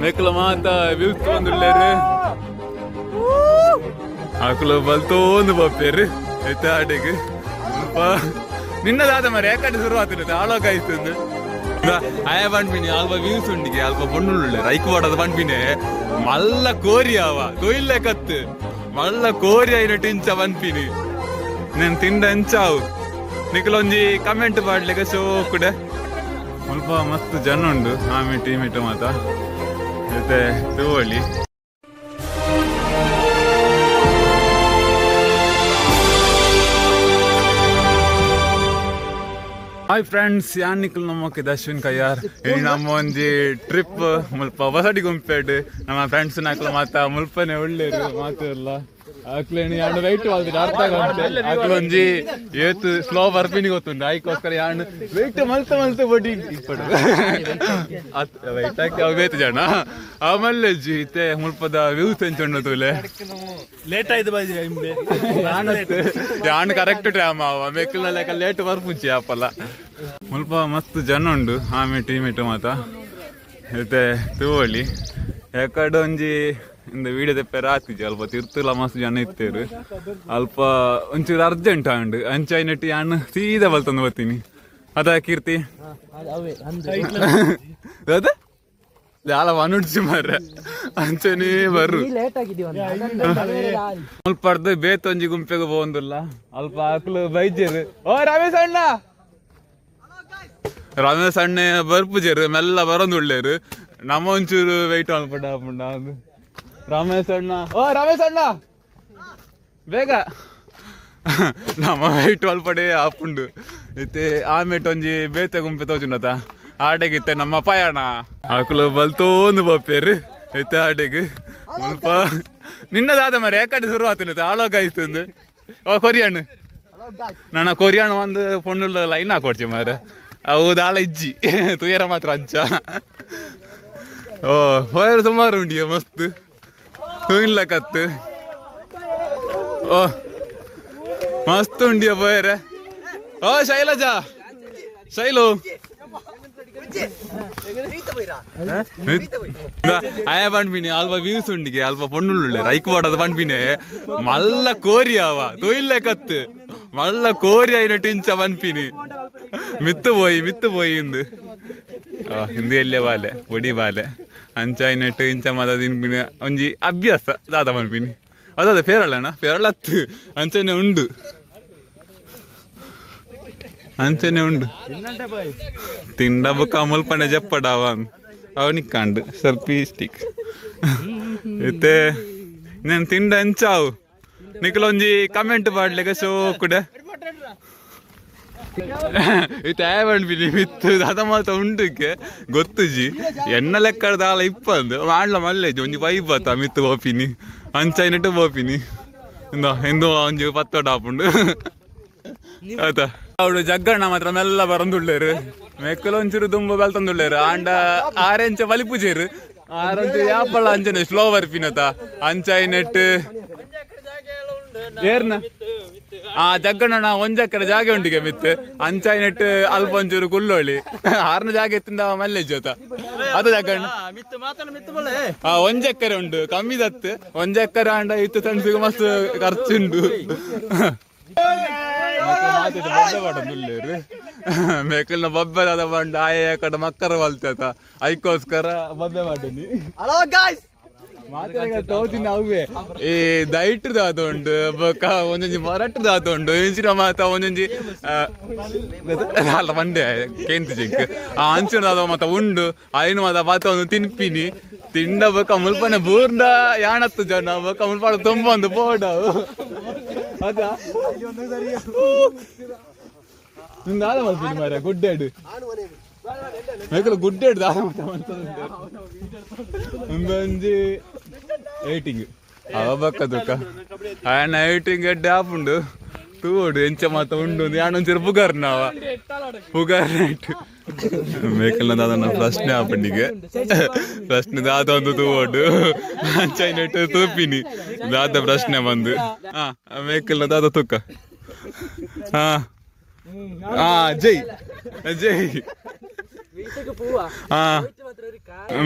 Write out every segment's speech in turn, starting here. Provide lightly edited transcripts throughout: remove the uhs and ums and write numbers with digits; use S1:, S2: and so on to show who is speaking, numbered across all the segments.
S1: ಮೆಕ್ಲ ಮಾತ ವಿಲ್ತೊಂದುಲ್ಲೆರ್ ಅಕುಲು ಬಲ್ತೋಂದು ಬಪ್ಪೇರು ಎತ್ತ ಆಟೆಗ್ ನಿನ್ನ ದಾದ ಮರೆ ಯಾಕಂದ್ರೆ ಶುರು ಆತಿಲ್ಲ ಆಳೋಕ ಆಯ್ತು. ಆಯ ಪನ್ಪಿನಿ ಅಲ್ಪ ವ್ಯೂಸ್ ಉಂಡಿಗೆ ಅಲ್ಪ ಪೊಣ್ಣುಳ್ಳೆ ರೈಕ್ ವಾಡದ ಪನ್ಪಿನಿ. ಮಲ್ಲ ಕೋರಿ ಅವ ತೊಯ್ಲೆ ಕತ್ತು ಮಲ್ಲ ಕೋರಿ ಐನ ಟಿಂಚ ಪನ್ಪಿನಿ. నేను ತಿಂಡ ಎಂಚಾವು ನಿಕಲೊಂಜಿ ಕಮೆಂಟ್ ಪಾಡ್ಲಿಕ್ಕೆ ಶೋಕುಡೆ. ಸ್ವಲ್ಪ ಮಸ್ತ್ ಜನ ಉಂಡು ಆಮಿಟ್ ಈಮಿಟ್ ಮಾತ ಜೊತೆ ತೂವೊಳಿ. ಹಾಯ್ ಫ್ರೆಂಡ್ಸ್, ಯಾನ್ ನಿಕುಲು ನಮ್ಮಕ್ಕೆ ದರ್ಶನ್ ಕಯ್ಯಾರ್. ಈ ನಮ್ಮ ಒಂಜಿ ಟ್ರಿಪ್ ಮುಲ್ಪ ಹೊಸಡಿ ಗುಂಪೆಡ್. ನಮ್ಮ ಫ್ರೆಂಡ್ಸ್ ನಕಲು ಮಾತ ಮುಲ್ಪನೆ ಒಳ್ಳೇರು ಮಾತೆಲ್ಲ. ಅಕ್ಲೇನು ಯಾನು ವೆಯ್ಟ್ ಮಲ್ತಿದ್ದು ಅರ್ಧ ಗಂಟೆ. ಅಕ್ಲು ಒಂಜಿ ಏತ್ ಸ್ಲೋ ಬರ್ಪಿನಿ ಗೊತ್ತುಂಡು, ಐಕೋಸ್ಕರ ಯಾನ್ ವೆಯ್ಟ್ ಮಲ್ತ ಮಲ್ತ ಬಡಿ ಇಪ್ಪಡು ವೆಯ್ಟ್ ಹಾಕಿ ಅವು ಬೇತು ಜನ ಆಮೇಲೆ ಇತ್ತೆ ಮುಲ್ಪದ ವ್ಯೂಸ್ ಎಂಚುಂಡು ತೂಲೆ.
S2: ಲೇಟ್ ಆಯ್ತು ಬಾಜಿ.
S1: ಯಾನ್ ಕರೆಕ್ಟ್ ಟೈಮ್ ಅವ ಮೆಕ್ಕಲ ಲೆಕ್ಕ ಲೇಟ್ ಬರ್ಪುಂಚಿ ಆಪಲ್ಲ. ಮುಲ್ಪ ಮಸ್ತ್ ಜನ ಉಂಡು ಆಮಿಟ್ ಈಮಿಟ್ ಮಾತ ಇತ್ತೆ ತೂವೊಳಿ. ಯಾಕಡೆ ಒಂಜಿ ಇಂದ ವೀಡಿಯೋ ತೆಪ್ಪೆರ ಆತಿಜಿ. ಅಲ್ಪ ತಿರ್ತುಲ ಮಸ್ತ್ ಜನ ಇತ್ತೇರು. ಅಲ್ಪ ಒಂಚೂರು ಅರ್ಜೆಂಟ್ ಆಂಡ್ ಅಂಚೈನೆಟ್ ಯಾನ್ ಸೀದಾ ಬಲ್ತಂದು ಬರ್ತೀನಿ. ಅದ ಕೀರ್ತಿ ಅದ ದಾಲ ಮನುಡ್ಚಿ ಮಾರ್ರೆ ಅಂಚನೆ ಬರು. ಮುಲ್ಪಡ್ದು ಬೇತೊಂಜಿ ಗುಂಪೆಗೆ ಪೋವೊಂದುಲ್ಲ. ಅಲ್ಪ ಅಕ್ಲು ಬೈಜೆರ್. ಓ ರಮೇಶ್ ಅಣ್ಣ, ರಮೇಶ್ ಅಣ್ಣೆ ಬರ್ಪುಜೆರ್, ಮೆಲ್ಲ ಬರೋದುಳ್ಳೇರು. ನಮ್ಮ ಒಂಚೂರು ವೆಯ್ಟ್ ಮಲ್ಪಡ ಆಪುಂಡ. ರಮೇಶ್ ಅಣ್ಣ, ಓ ರಮೇಶ್ ಅಣ್ಣ ಬೇಗ. ನಮ್ಮ ವೆಯ್ಟ್ ಮಲ್ಪಡೆ ಆಪುಂಡು. ಇತ್ತೆ ಆಮೇಟ್ ಒಂಜಿ ಬೇತೆ ಗುಂಪೆ ತೋಜುಂಡತ ಆಟೆಗಿತ್ತೆ ನಮ್ಮ ಪಯಣ. ಅಕುಲು ಬಲ್ತೋಂದು ಬಪ್ಪೇರು ಇತ್ತೆ ಆಟೆಗ್. ಮುಲ್ಪ ನಿನ್ನ ದಾದ ಮರೆ ಯಾಕಡೆ ಶುರು ಆತಿಲ್ಲ ಆಳೋಕ ಆಯ್ತು. ಓ ಕೊರಿಯಣ್ಣು ನನ್ನ ಕೊರಿಯಣ್ಣ ಒಂದು ಪೊಣ್ಣುಳ್ಳ ಲೈನ್ ಹಾಕೊಡ್ಚಿ ಮಾರೆ. ಅವು ದಾಳ ಇಜ್ಜಿ ತುಯರ ಮಾತ್ರ ಅಂಚ. ಓ ಹೋಯರ್ ಸುಮಾರು ಉಂಡಿಯ ಮಸ್ತ್ ಇಲ್ಲ ಕತ್ತು. ಓ ಮಸ್ತ್ ಉಂಡಿಯ ಪೋಯರೆ. ಓ ಶೈಲಜಾ, ಶೈಲು ಆಯ ಪನ್ಪಿನಿ ಅಲ್ಪ ವ್ಯೂಸ್ ಉಂಡಿಗೆ ಅಲ್ಪ ಪೊಣ್ಣುಳ್ಳೆ ರೈಕ್ ವಾಡದ ಪನ್ಪಿನಿ. ಮಲ್ಲ ಕೋರಿ ಅವ ತೊಯ್ಲೆ ಕತ್ತು ಮಲ್ಲ ಕೋರಿ ಐನ ಟಿಂಚ ಪನ್ಪಿನಿ. ಮಿತ್ತು ಪೋಯಿ ಮಿತ್ತು ಪೋಯಿ ಇಂದು ಹಿಂದಿ ಎಲ್ಲೇ ಬಾಲೆ ಬೊಡಿ ಬಾಲೆ ಅಂಚ ಐನೆಟ್ ಇಂಚ ಮಾತ ತಿನ್ಪಿನಿ. ಒಂಜಿ ಅಭ್ಯಾಸ ದಾದ ಪನ್ಪಿನಿ. ಅದ ಪೇರಳಣ್ಣ ಪೇರಳ ಹತ್ತು ಅಂಚನೆ ಉಂಡು ಅಂಚನೆ ಉಂಡು. ತಿಂಡ ಬೊಕ್ಕ ಮುಲ್ಪನೆ ಜಪ್ಪಡಾವ ಅವನಿಕ್ಕಾಂಡು ಸೆಲ್ಫಿ ಸ್ಟಿಕ್. ಇತ್ತೆ నేను ತಿಂಡ ಎಂಚಾವು ನಿಕಲೊಂಜಿ ಕಮೆಂಟ್ ಪಾಡ್ಲಿಕ್ಕೆ ಶೋಕುಡೆ. ಇತ್ತೆ ಪನ್ಪಿನಿ ಮಿತ್ತು ದಾದ ಮಾತ ಉಂಡುಕ್ಕೆ ಗೊತ್ತುಜಿ. ಎನ್ನ ಲೆಕ್ಕದ ದಾಲ ಇಪ್ಪಂದು ಮಾಡ್ಲ ಮಲ್ಲೆಜಿ ಒಂಜಿ ವೈಬ್ ಆತ ಮಿತ್ತು ಪೋಪಿನಿ ಅಂಚೈನಟ್ಟು ಪೋಪಿನಿ. ಇಂದ ಇಂದು ಒಂಜಿ ಪತ್ತೋಟ ಆಪುಂಡು ಆತ. ಅವಳು ಜಗ್ಗಣ್ಣ ಮಾತ್ರ ಮೆಲ್ಲ ಬರಂದುಳ್ಳೇರು. ಮೆಕ್ಕಲು ಒಂಚೂರು ದುಂಬ ಬೆಲ್ತಂದುಳ್ಳೇರು. ಆಂಡ ಆರೆಂಚ ಬಲಿಪುಜೇರು ಆರಂಚ ಯಾಪಳ ಅಂಚನೆ ಸ್ಲೋ ಬರ್ಪಿನತ ಅಂಚೈನೆಟ್ ಏರ್ನ ಆ ಜಗ್ಗಣ್ಣ ಒಂಜಕ್ಕರ ಜಾಗೆ ಉಂಡಿಗೆ ಮಿತ್ತು ಅಂಚೈನೆಟ್ ಅಲ್ಪ ಒಂಚೂರು ಕುಲ್ಲೋಳಿ ಆರ್ನ ಜಾಗೆ ಎತ್ತಿಂದ ಮಲ್ಲೆ ಜೋತ ಅದು ಜಗ್ಗಣ್ಣ. ಆ ಒಂಜೆಕ್ಕರೆ ಉಂಡು ಕಮ್ಮಿ ದತ್ತು ಒಂಜೆಕ್ಕರೆ ಆಂಡ ಇತ್ತು ತಣ್ಸಿಗೆ ಮಸ್ತ್ ಖರ್ಚುಂಡು. ಮೇಕಲ್ನ ಬೊಬ್ಬೆ ದಾದ ಬಂಡ ಆಯ ಕಡೆ ಮಕ್ಕರ ಬಲ್ತೇತ ಐಕೋಸ್ಕರ ಬೊಬ್ಬೆ ಮಾಡನಿ.
S2: Hello guys.
S1: ತೋಜಿನ ಅವೇ ಈ ದೈಟ್ ದಾದ ಉಂಡು ಬೊಕ್ಕ ಒಂಜೊಂಜಿ ಮರಟ್ ದಾದ ಉಂಡು ಇಂಚಿನ ಮಾತ ಒಂಜೊಂಜಿ ಅಲ್ಲ ಬಂಡೆ ಕೇಂದ್ರ ಜಿಂಕ್ ಆ ಅಂಚಿನ ದಾದ ಮಾತ ಉಂಡು. ಐನು ಮಾತ ಬಾತ ಒಂದು ತಿನ್ಪಿನಿ. ತಿಂಡ ಬೊಕ್ಕ ಮುಲ್ಪನೆ ಬೂರ್ದ ಯಾಣತ್ತು ಜನ ಬೊಕ್ಕ ಮುಲ್ಪಾಡ ತುಂಬ ಒಂದು ಬೋಡ ಅದ ದಾದ ಮಲ್ಪಿನಿ ಮಾರ್ರೆ ಗುಡ್ಡೆಡ್ ಮೇಕಲ ಗುಡ್ಡೆಡ್ ದಾದ ಮಾತ ಒಂದೊಂಜಿ ಏಟಿಂಗ್ ಅವ ಬಕ್ಕ ದುಕ್ಕ ಆಯನ ಏಟಿಂಗ್ ಎಡ್ಡೆ ಆಪುಂಡು ತೂವೊಡು ಎಂಚ ಮಾತ ಉಂಡು. ಯಾನೊಂಚೂರು ಪುಗರ್ನವ ಪುಗರ್ ಮೇಕಲ್ನ ದಾದನ ಪ್ರಶ್ನೆ ಆಪುಂಡಿಗೆ ಪ್ರಶ್ನೆ ದಾದ ಒಂದು ತೂವೊಡು ಅಂಚೈನೆಟ್ ತೂಪಿನಿ ದಾದ ಪ್ರಶ್ನೆ ಬಂದು. ಹಾ ಮೇಕಲ್ನ ದಾದ ತುಕ್ಕ. ಹಾ ಹಾ ಜೈ ಜೈ. ಆ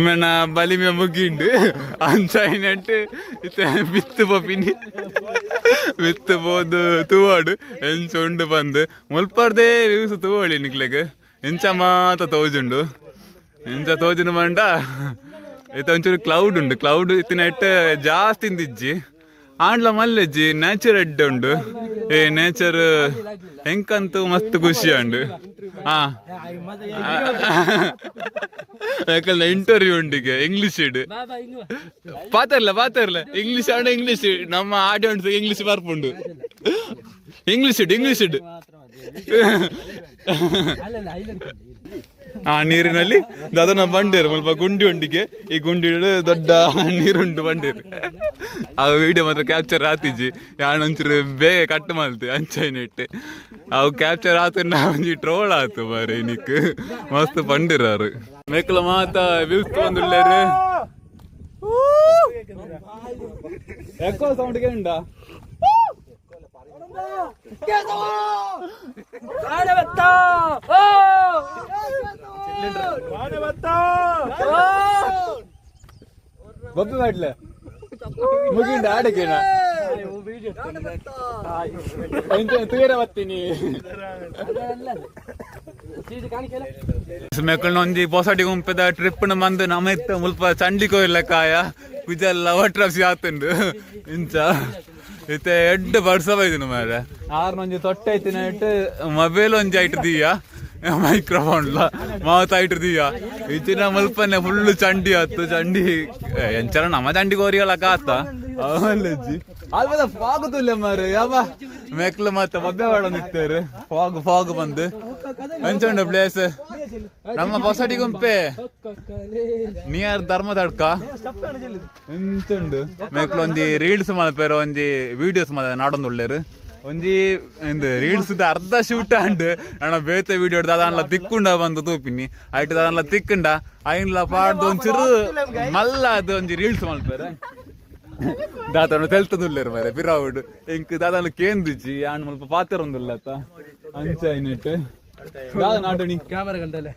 S1: ಮೆನ ಬಲಿಮೆ ಮುಗಿಂಡು ಅಂಚೈನಟ್ ಇತ್ತೆ ಬಿತ್ತು ಪೋಪಿನಿ ಬಿತ್ತು ಪೋದು ತೂವಾಡು ಎಂಚ ಉಂಡು ಬಂದು ಮುಲ್ಪರ್ದೇ ವ್ಯೂಸ್ ತೂವಳಿ ನಿಕ್ಲೆಗ್ ಎಂಚ ಮಾತ ತೋಜುಂಡು ಎಂಚ ತೋಜುಂಡು ಮಂಡ ಇತ್ತೆ ಒಂಚೂರು ಕ್ಲೌಡ್ ಉಂಡು ಕ್ಲೌಡ್ ಇತ್ತಿನ ಇಟ್ಟು ಜಾಸ್ತಿ ಇಂದಿಜ್ಜಿ ಆಂಡ್ಲ ಮಲ್ಲೆಜ್ಜಿ ನೇಚರ್ ಎಡ್ಡೆ ಉಂಡು ಏ ನೇಚರ್ ಎಂಕಂತೂ ಮಸ್ತ್ ಖುಷಿ ಉಂಡು. ಹಾ, ಯಾಕಂದ್ರೆ ಇಂಟರ್ವ್ಯೂ ಉಂಡಿಗೆ ಇಂಗ್ಲಿಷ್ ಇಡು ಪಾತರ್ಲ ಪಾತರ್ಲ ಇಂಗ್ಲಿಷ್ ಆಂಡ ಇಂಗ್ಲಿಷ್ ನಮ್ಮ ಆಡಿಯನ್ಸ್ ಇಂಗ್ಲಿಷ್ ಬರ್ಪುಂಡು ಇಂಗ್ಲಿಷ್ ಇಡು ಇಂಗ್ಲಿಷ್ ಇಡು. ಆ ನೀರಿನಲ್ಲಿ ದಾದನ ಬಂಡೇರು ಸ್ವಲ್ಪ ಗುಂಡಿ ಉಂಡಿಗೆ ಈ ಗುಂಡಿ ದೊಡ್ಡ ನೀರುಂಡು ಬಂಡೇರು ಆ ವಿಡಿಯೋ ಮಾತ್ರ ಕ್ಯಾಪ್ಚರ್ ಆತಿಜಿ ಯಾನ್ ಒಂಚೂರು ಬೇಗ ಕಟ್ ಮಲ್ತೆ ಅಂಚೈನಿಟ್ಟು ಅವು ಕ್ಯಾಪ್ಚರ್ ಆತು ಒಂಜಿ ಟ್ರೋಲ್ ಆತು ಬಾರೆ ನಿಕ್ ಮಸ್ತ್ ಬಂಡಿರಾರು ಮೇಕಲ ಮಾತ ವ್ಯೂಸ್ ತಗೊಂಡುಳ್ಳೇರು ಎಕ್ಕೋ ಸೌಂಡ್ ಉಂಡಾ. ಬಬ್ಬಿ ಮಾಡ್ಲೆ ಮುಗಿಂಡ ಆಡಕೇನ ತೂಯರ ಬತ್ತೀನಿ ಮೆಕ್ಕಲ್ನ ಒಂಜಿ ಪೊಸಟಿ ಗುಂಪೆದ ಟ್ರಿಪ್ ನ ಬಂದು ನಮ್ಮ ಇತ್ತ ಮುಲ್ಪ ಚಂಡಿಕೋಯಿಲ್ಲ ಕಾಯ ಕುಜಲ್ಲ ಒಟ್ರಪ್ಸಿ ಆತುಂಡು ಇಂಚ ಇತ್ತೆ ಎಡ್ಡು ಬರ್ಸ ಬೈದಿನ ಮಾರೆ ಆರ್ನೊಂಜಿ ತೊಟ್ಟೆ ಐತಿನ ಇಟ್ಟು ಮೊಬೈಲ್ ಒಂಜಿ ಐಟ್ ದೀಯ ಮೈಕ್ರೋಫೋನ್ ಮಾತ ಐಟ್ ದೀಯ ಇಚಿನ ಮುಲ್ಪನೆ ಫುಲ್ ಚಂಡಿ ಆತು ಚಂಡಿ ಎಂಚರ ನಮ್ಮ ಚಂಡಿ ಕೋರಿಯಲ್ಲ ಕಾತ ಅವಲ್ಲಜ್ಜಿ ಅಲ್ವದ ಫಾಗ್ ತುಲ್ಲೆ ಮಾರೆ ಯಾವ ಮೆಕ್ಲು ಮತ್ತೆ ಬಬ್ಬೆ ನಿತ್ತಾರೆ ಫಾಗ್ ಫಾಗ್ ಬಂದು ಅಂಚುಂಡು ಪ್ಲೇಸ್ ನಮ್ಮ ಪೊಸಟಿ ಗುಂಪೆ ನಿಯರ್ ಧರ್ಮದಡ್ಕ ಎಂಚುಂಡು ಮೆಕ್ಲು ಒಂಜಿ ರೀಲ್ಸ್ ಮಲ್ಪೆರ್ ಒಂಜಿ ವೀಡಿಯೋಸ್ ಮಲ್ಪೆರ್ ನಾಡೊಂದುಲ್ಲೆರ್ ಒಂಜಿ ಇಂದು ರೀಲ್ಸ್ ಅರ್ಧ ಶೂಟ್ ಆಂಡ್ ನನ ಬೇತೆ ವೀಡಿಯೋ ದಾದಾನ್ಲ ತಿಕ್ಕುಂಡ ಬಂದು ತೂಪಿನಿ ಐಟ್ ದಾದಾನ್ಲ ತಿಕ್ಕುಂಡ ಐನ್ಲ ಪಾಡ್ದು ಒಂಚೂರು ಮಲ್ಲ ಅದು ಒಂಜಿ ರೀಲ್ಸ್ ಮಲ್ಪೆರ್ ದಾತನ ತೆಲ್ತದುಲ್ಲೆರ್ ಮಾರೆ ಪಿರಾವುಡು ಎಂಕ್ ದಾದಾನ್ಲ ಕೇಂದಿಜ್ಜಿ ಆಂಡ್ ಮಲ್ಪ ಪಾತೆರೊಂದುಲ್ಲತ್ತ ಅಂಚ ಐನೆಟ್ ದಾದ ನಾಡಣಿ
S2: ಕ್ಯಾಮರಾ ಕಂಡಲೆ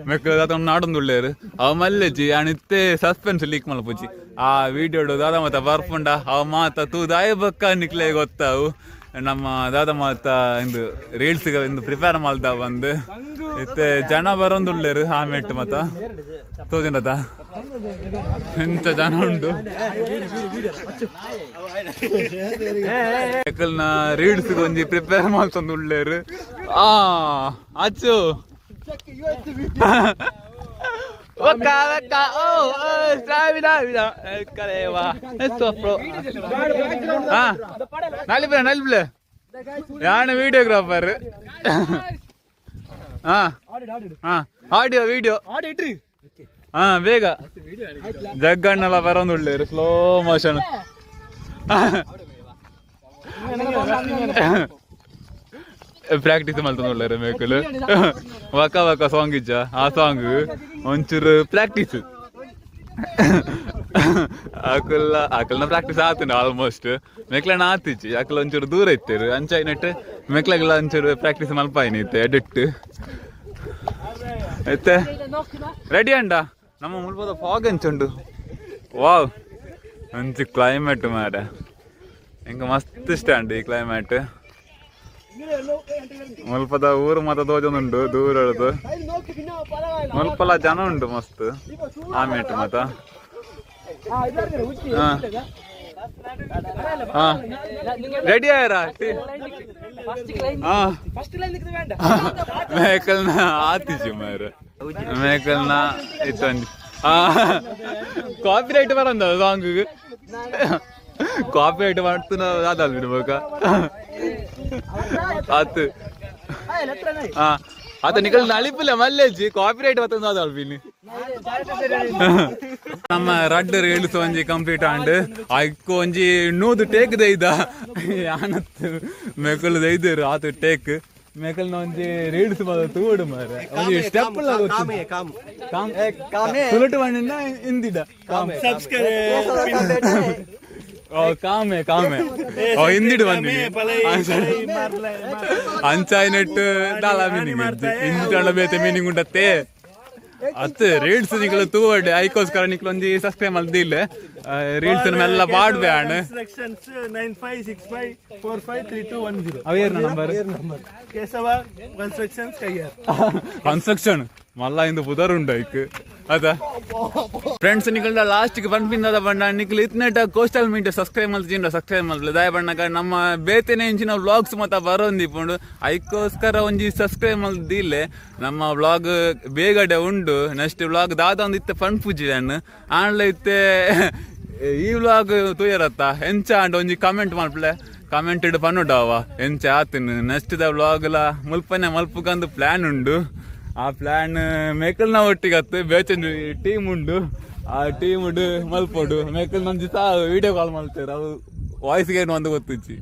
S1: ಮೆಕ್ಕ ದಾದ ನಾಡೊಂದುಲ್ಲೆರ್ ಅವ ಮಲ್ಲೆಜ್ಜಿ ಆಣ್ ಇತ್ತೆ ಸಸ್ಪೆನ್ಸ್ ಲೀಕ್ ಮಲ್ಪುಜಿ ಆ ವಿಡಿಯೋಡು ದಾದ ಮಾತ ಬರ್ಪುಂಡ ಅವ ಮಾತ ತೂ ದಾಯ ಬಕ್ಕ ನಿಕ್ಲೆ ಗೊತ್ತಾವು ನಮ್ಮ ದಾದ ಮಾತ ಇಂದು ರೀಲ್ಸ್ ಇಂದು ಪ್ರಿಪೇರ್ ಮಲ್ದ ಬಂದು ಇತ್ತೆ ಜನ ಬರೋಂದುಲ್ಲೆರ್ ಆಮೆಟ್ ಮಾತ ತೋಜುಂಡತ ಎಂತ ಜನ ಉಂಡು ಮೆಕ್ಕಲ್ನ ರೀಲ್ಸ್ ಒಂಜಿ ಪ್ರಿಪೇರ್ ಮಲ್ತೊಂದುಲ್ಲೆರ್ ಆ ಅಚ್ಚು ಒಕ್ಕ ಒಕ್ಕ ಓ ಸಾವಿರ ಕರೆವಾ pro ಹಾ ನಲಿಪ್ಲೆ ನಲಿಪ್ಲೆ ಯಾಣ ವಿಡಿಯೋಗ್ರಾಫರ್ ಹಾ ಹಾ ಆಡಿಯೋ ವಿಡಿಯೋ ಹಾ ಬೇಗ ಜಗ್ಗಣ್ಣೆಲ್ಲ ಬರೋಂದುಳ್ಳೆರು ಸ್ಲೋ ಮೋಷನ್ ಪ್ರಾಕ್ಟೀಸ್ ಮಲ್ತೊಂದುಲ್ಲೆರ್ ಮೇಕುಲು ವಕ ವಕ ಸಾಂಗ್ ಇಜ್ಜ ಆ ಸಾಂಗ್ ಒಂಚೂರು ಪ್ರಾಕ್ಟೀಸ್ ಅಕುಲ್ಲ ಅಕಲ್ನ ಪ್ರಾಕ್ಟೀಸ್ ಆತುಂಡು ಆಲ್ಮೋಸ್ಟ್ ಮೆಕ್ಲನ ಆತಿಜ್ಜಿ ಅಕಲ್ ಒಂಚೂರು ದೂರ ಇತ್ತೇರು ಅಂಚ ಐನಟ್ ಮೆಕ್ಲಗೆಲ್ಲ ಒಂಚೂರು ಪ್ರಾಕ್ಟೀಸ್ ಮಲ್ಪಾಯಿನಿ ಇತ್ತೆ ಎಡಿಟ್ ಇತ್ತೆ ರೆಡಿ ಅಂಡ ನಮ್ಮ ಮುಲ್ಪದ ಫಾಗ್ ಅಂಚುಂಡು ವಾವ್ ಒಂಚು ಕ್ಲೈಮೇಟ್ ಮಾರೆ ಎಂಕ್ ಮಸ್ತ್ ಇಷ್ಟ ಉಂಡು ಈ ಕ್ಲೈಮೇಟ್ ಮುಲ್ಪದ ಊರು ಮಾತ ತೋಜೊಂದುಂಡು ದೂರ ಮುಲ್ಪಲ ಜನ ಉಂಡು ಮಸ್ತ್ ಆಮೇಟ್ ಮಾತ ಹಾ ರೆಡಿ ಆಯ್ರಾ ಹಾ ಮೇಕಲ್ನ ಆತಿಜಿ ಮಾರ ಮೇಕಲ್ನ ಇತ್ತೊಂಜಿ ಕಾಪಿ ರೈಟ್ ಬರಂದ ಸಾಂಗ್ ಕಾಪಿ ರೈಟ್ ಮಾಡ್ತನ ದಾದಲ್ ಬಿಡ್ಬೇಕ ಆತು ಹಾ ಆತ ನಿಕಲ್ ನಳಿಪಿಲ್ಲ ಮಲ್ಲೇಜಿ ಕಾಪಿ ರೈಟ್ ಬರ್ತದ ದಾದಲ್ ಬಿನಿ ನಮ್ಮ ರಡ್ಡ್ ರೀಲ್ಸ್ ಒಂಜಿ ಕಂಪ್ಲೀಟ್ ಆಂಡ್ ಐಕ್ ಒಂಜಿ ನೂದು ಟೇಕ್ ದೈದ ಯಾನತ್ ಮೆಕಲ್ ದೈದೇರು ಆತು ಟೇಕ್ ಮೆಕಲ್ನ ಒಂಜಿ ರೀಲ್ಸ್ ಬದ ತೂಡು ಮಾರೆ ಒಂಜಿ ಸ್ಟೆಪ್ ಲ ಗೊತ್ತು ಕಾಮ್ ತುಳುಟು ಪಂಡಿನ ಹಿಂದಿಡ. ಓ ಕಾಮೆ ಕಾಮೆ ಓ ಹಿಂದಿಡು ಬಂದಿ. ಅಂಚಾಯಿನೆಟ್ ದಾಲ ಮೀನಿಂಗ್ ಹಿಂದಿ ಬೇತೆ ಮೀನಿಂಗ್ ಉಂಡತ್ತೆ ಅತ್. ರೀಲ್ಸ್ ನಿಕಲು ತೂವಡೆ, ಐಕೋಸ್ಕರ ನಿಕ್ಲು ಒಂಜಿ ಸಬ್ಸ್ಕ್ರೈಬ್ ಮಲ್ದಿಲ್ಲ. ರೀಲ್ಸ್ ಮೆಲ್ಲ ಪಾಡ್ಬೆ ಅಣ್ಣ.
S2: Instructions 9565453210.
S1: ಅವೇರ್ನ number?
S2: Keshava constructions Kaiyar.
S1: Construction ಮಲ್ಲ ಇಂದು ಪುದರ್ ಉಂಡು ಐಕ್ ಅದ. ಫ್ರೆಂಡ್ಸ್, ನಿಕಲ್ದ ಲಾಸ್ಟ್ ಪನ್ಪಿಂದ ಬಣ್ಣ ನಿಕ್ಲು ಇತ್ನೆಟ ಕೋಸ್ಟಲ್ ಮೀಟ್ ಸಬ್ಸ್ಕ್ರೈಬ್ ಮಲ್ತಿಂಡ ಸಬ್ಸ್ಕ್ರೈಬ್ ಮಲ್ಪಲೆ. ದಾಯ ಬಣ್ಣಗ ನಮ್ಮ ಬೇತೆನೆ ಇಂಚಿನ ವ್ಲಾಗ್ಸ್ ಮತ್ತ ಬರೋಂದಿಪ್ಪುಂಡು. ಐಕೋಸ್ಕರ ಒಂಜಿ ಸಬ್ಸ್ಕ್ರೈಬ್ ಮಲ್ದಿಲ್ಲೆ. ನಮ್ಮ ವ್ಲಾಗ್ ಬೇಗಡೆ ಉಂಡು. ನೆಕ್ಸ್ಟ್ ವ್ಲಾಗ್ ದಾದ ಒಂದು ಇತ್ತೆ ಪನ್ಪುಜಿ ನಾನು. ಆಂಡ್ಲ ಇತ್ತೆ ಈ ವ್ಲಾಗ್ ತೂಯರತ್ತ ಎಂಚ ಆಂಡ ಒಂಜಿ ಕಮೆಂಟ್ ಮಲ್ಪಲೆ. ಕಮೆಂಟ್ ಇಡು ಪನ್ನುಡವ ಎಂಚ ಆತನು. ನೆಕ್ಸ್ಟ್ the vlog ಲ ಮುಲ್ಪನೆ ಮಲ್ಪುಗಂದು ಪ್ಲಾನ್ ಉಂಡು. ಆ ಪ್ಲಾನ್ ಮೇಕಲ್ನ ಒಟ್ಟಿಗತ್ತು ಬೇಚನ್ ಟೀಮ್ ಉಂಡು. ಆ ಟೀಮ್ ಉಂಡು ಮಲ್ಪೊಡು. ಮೇಕಲ್ ನಂಜಿ ಸಹ ವಿಡಿಯೋ ಕಾಲ್ ಮಲ್ತೇರು. ಅವು ವಾಯ್ಸ್ಗೆ ಏನು ಒಂದು ಗೊತ್ತುಚ್ಚಿ.